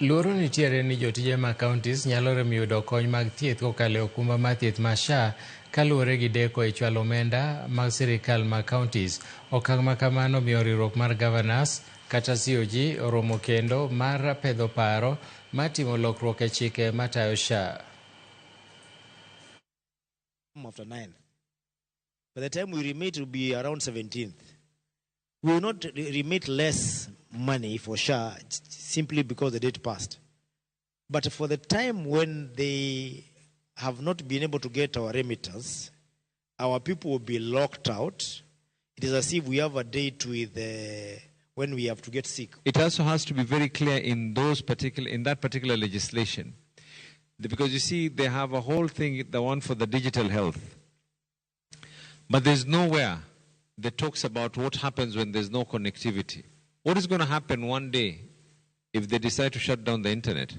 Luoro nitiere ni jotije mag counties nyalo rem yudo kony mag thieth kokalo e okumba mar thieth mar SHA kaluwore gi deko e chwalo omenda mag sirikal mag counties. Okang' ma kamano miyo riwruok mar governors kata COG oromo kendo mar pedho paro mar timo lokruok e chike matayo SHA. After 9. By the time we remit, it will be around 17th. We will not remit less money for SHA simply because the date passed. But for the time when they have not been able to get our remittance, our people will be locked out. It is as if we have a date with when we have to get sick. It also has to be very clear in that particular legislation, because you see they have a whole thing, the one for the digital health, but there's nowhere that talks about what happens when there's no connectivity. What is going to happen one day if they decide to shut down the internet?